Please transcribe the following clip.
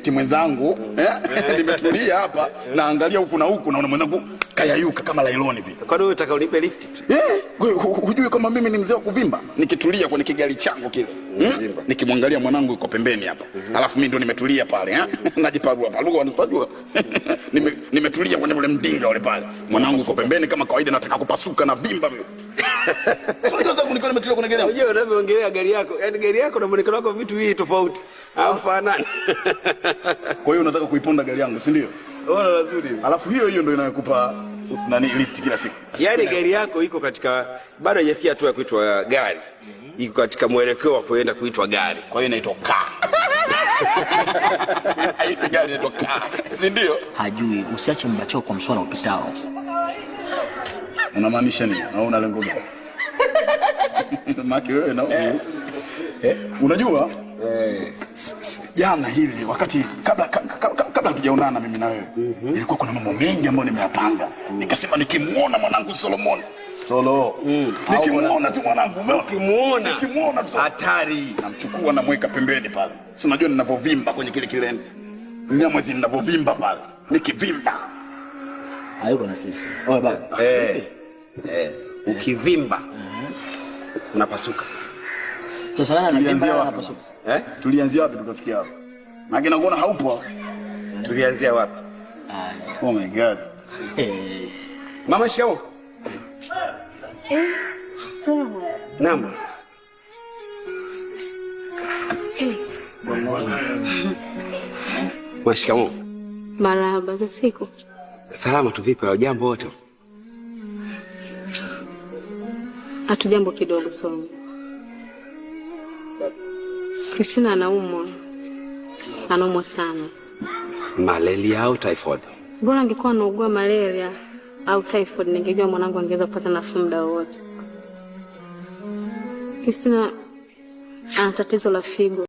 Mwenzangu nimetulia hapa naangalia huku na huku, naona mwenzangu kayayuka kama lailoni vile. Kwani wewe unataka unipe lift? Eh, hujui kama mimi ni mzee wa kuvimba? Nikitulia kwenye kigali changu kile. Nikimwangalia mwanangu yuko pembeni hapa. Alafu mimi ndo nimetulia pale, eh? Najiparua parua, unajua. Nimetulia kwenye ule mdinga ule pale. Mwanangu yuko pembeni kama kawaida, nataka kupasuka na vimba mimi. Sio, unajua sababu nilikuwa nimetulia kwenye gari yangu. Unajua unavyoongelea gari yako, yaani gari yako na muonekano wako vitu hivi tofauti. Havifanani. Kwa hiyo unataka kuiponda gari yangu, si ndio? Ona nzuri. Alafu hiyo hiyo ndio inayokupa nani lift kila siku. Yaani gari yako iko katika, bado haijafikia hatua ya kuitwa gari. Iko katika mwelekeo wa kuenda kuitwa gari. Kwa hiyo inaitwa car. Haitwi gari, inaitwa car. Si ndio? Hajui, usiache mbachao kwa mswala upitao. Unamaanisha nini? Na una lengo gani? Maki wewe na huyu. Eh, unajua? Jana hili wakati kabla hatujaonana mimi na wewe, ilikuwa kuna mambo mengi ambayo nimeyapanga. Nikasema nikimuona mwanangu Solomon Solo. Nikimuona tu mwanangu, umeona? Ukimuona. Nikimuona tu. Hatari. Namchukua namweka pembeni pale. Si unajua ninavyovimba kwenye kile kileni. Nyamwezi ninavyovimba pale. Nikivimba. Hayuko na sisi. Oe baba. Ukivimba unapasuka. Sasa nani anavimba Tulianzia wapi? anapasuka? Eh? Tulianzia wapi tukafikia hapa? Maana nakuona haupo. Tulianzia wapi? Oh my God. Mama, shikamoo. Solomon. Naam. Bwana, shikamoo. Marahaba za siku. Salama tu, vipi? Jambo wote? Hatujambo kidogo, Solomon. Christina anaumwa. Anaumwa sana. Malaria au typhoid? Bora angekuwa anaugua malaria au typhoid, ningejua mwanangu angeweza kupata nafuu muda wowote. Christina ana tatizo la figo.